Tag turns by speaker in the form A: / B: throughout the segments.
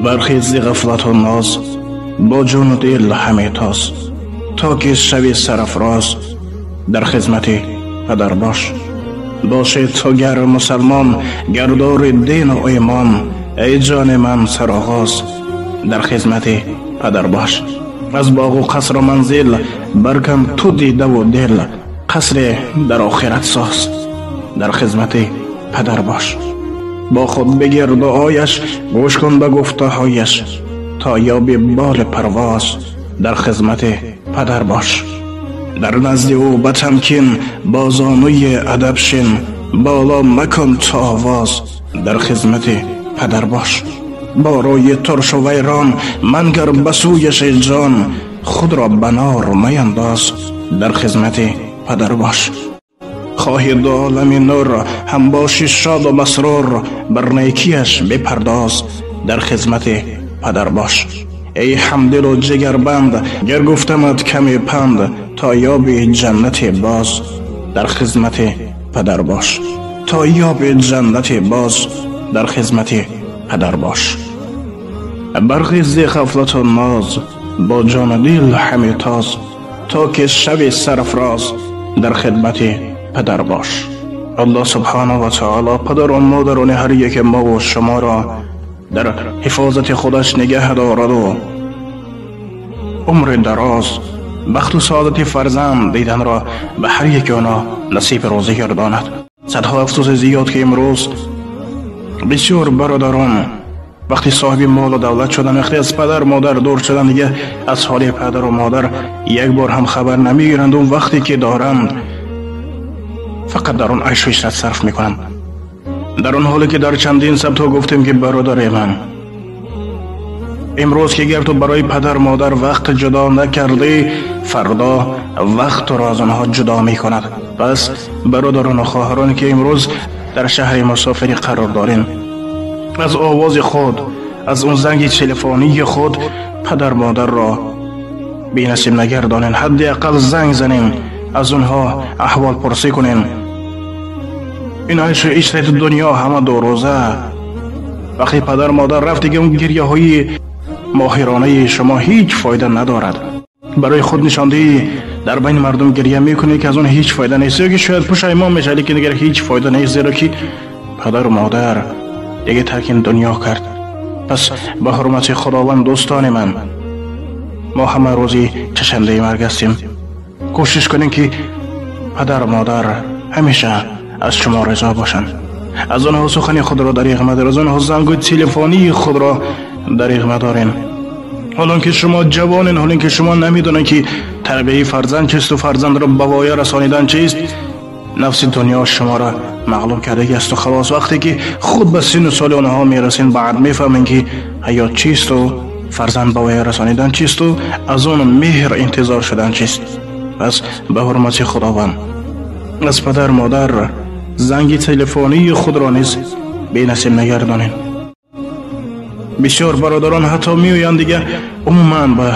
A: Бархез зи ғафлату ноз, бо ҷону дил ҳаме тоз, то ки шави сарафроз, дар хизмати падар бош. Бошед то гар мусалмон, гардори дину имон, эй ҷони ман сароғоз, дар хизмати падар бош. Аз боғу қасру манзил баркан ту дидаву дил, қасре дар охират соз, дар хизмати падар бош. Бо худ бигир дуояш, гӯш кун ба гуфтаҳояш, то ёби боли парвоз, дар хизмати падар бош. Дар назди ӯ ба тамкин, бо зонуи адаб шин, боло макун то овоз, дар хизмати падар бош. Бо рӯи туршу вайрон мангар ба сӯяш эй ҷон, худро ба нор маяндоз, дар хизмати падар бош. Хоҳи ду олами нур, ҳам боши шоду масрур, бар некиаш бипардоз, дар хизмати падар бош. Эй ҳамдилу ҷигарбанд, гар гуфтамат каме панд, то ёби ҷаннати боз, дар хизмати падар бош. То ёби ҷаннати боз, дар хизмати падар бош. Бархез зи ғафлату ноз, бо ҷону дил ҳаме тоз, то ки шави сарафроз, дар хидмати падар бош. Аллоҳ субҳонаҳу ва таоло падару модарони ҳар яке мову шуморо дар ҳифозати худаш нигаҳ дораду умри дароз, бахту саодати фарзанд диданро ба ҳар яке онҳо насиби рӯзӣ гардонад. Садҳо афсӯси зиёд, ки имрӯз бисёр бародарон вақти соҳиби молу давлат шудан, вақте аз падар модар дур шудан, дига аз ҳоли падару модар як бор ҳам хабар намегиранд. Он вақте ки доранд, фақат дар он айшу ишрат сарф мекунанд. Дар он ҳоле ки дар чандин сабтҳо гуфтем, ки бародари ман, имрӯз ки гар ту барои падар модар вақт ҷудо накардӣ, фардо вақт туро аз онҳо ҷудо мекунад. Пас бародарону хоҳароне ки имрӯз дар шаҳри мусофирӣ қарор дорем, аз овози худ, аз он занги телефонии худ падар модарро бенасиб нагардонем. Ҳадди ақал занг занем, аз онҳо аҳвол пурсӣ кунем. Ин айшу ишрати дунё ҳама дурӯза. Вақте падар модар рафт, дига он гирьяҳои моҳиронаи шумо ҳеҷ фоида надорад. Барои худ нишондиҳӣ дар байни мардум гирья мекунӣ, ки аз он ҳеҷ фоида нест, ё ки шояд пушаймон мешавӣ, лекин дигар ҳеҷ фоида нест, зеро ки падару модар дига тарки ин дунё кард. Пас ба ҳурмати Худованд, дӯстони ман, мо ҳама рӯзи чашандаи марг ҳастем. Кӯшиш кунем, ки падару модар ҳамеша аз шумо ризо бошанд. Аз онҳо сухани худро дариғ мадор, аз онҳо зангу телефонии худро дариғ мадорем. Ҳолон ки шумо ҷавонен, ҳолон ки шумо намедонед, ки тарбияи фарзанд чист ва фарзандро ба воя расонидан чист, нафси дунё шуморо мағлуб кардагӣ асту халос. Вақте ки худ ба синну соли онҳо мерасен, баъд мефаҳмем, ки ҳаёт чисту фарзанд ба воя расонидан чисту аз он меҳр интизор шудан чист. Пас ба ҳурмати Худованд аз падар модар занги телефонии худро низ бенасиб нагардонем. Бисёр бародарон ҳатто меоянд, дига умуман ба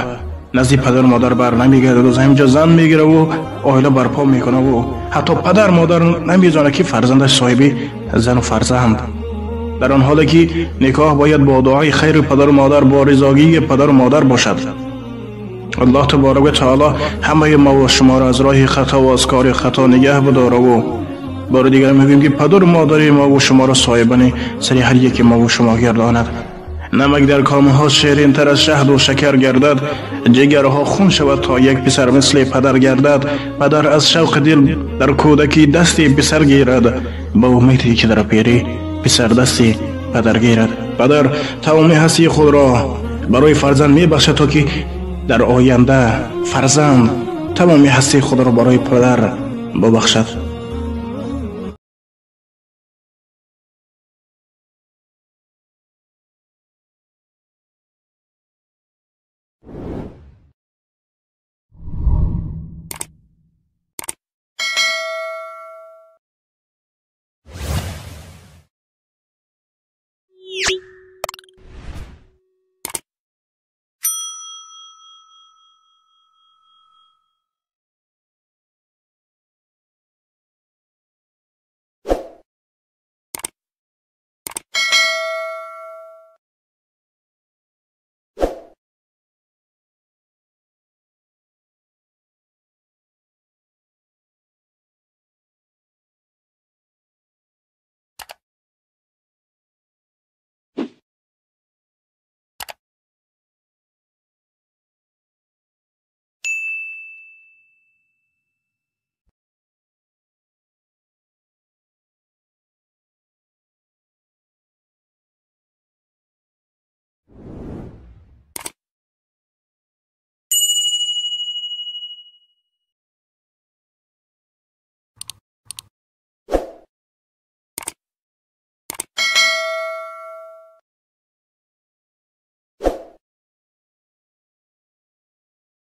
A: назди падару модар бар намегардад, аз ҳаминҷо зан мегираву оила барпо мекунаву ҳатто падар модар намедонад, ки фарзандаш соҳиби зану фарзанд. Дар он ҳоле ки никоҳ бояд бо дуои хайри падару модар, бо ризогии падару модар бошад. Аллоҳ таборак ва таоло ҳамаи мову шуморо аз роҳи хато ва аз кори хато нигаҳ бидораву бори дигар мегӯем, ки падару модари мову шуморо соҳибони сари ҳар яке мову шумо гардонад. Намак дар комҳо ширинтар аз шаҳду шакар гардад, ҷигарҳо хун шавад, то як писар мисли падар гардад. Падар аз шавқи дил дар кӯдакӣ дасти писар гирад, ба умеде ки дар пирӣ писар дасти падар гирад. Падар тамоми ҳастии худро барои фарзанд мебахшад, то ки дар оянда фарзанд тамоми ҳастии худро барои падар бубахшад.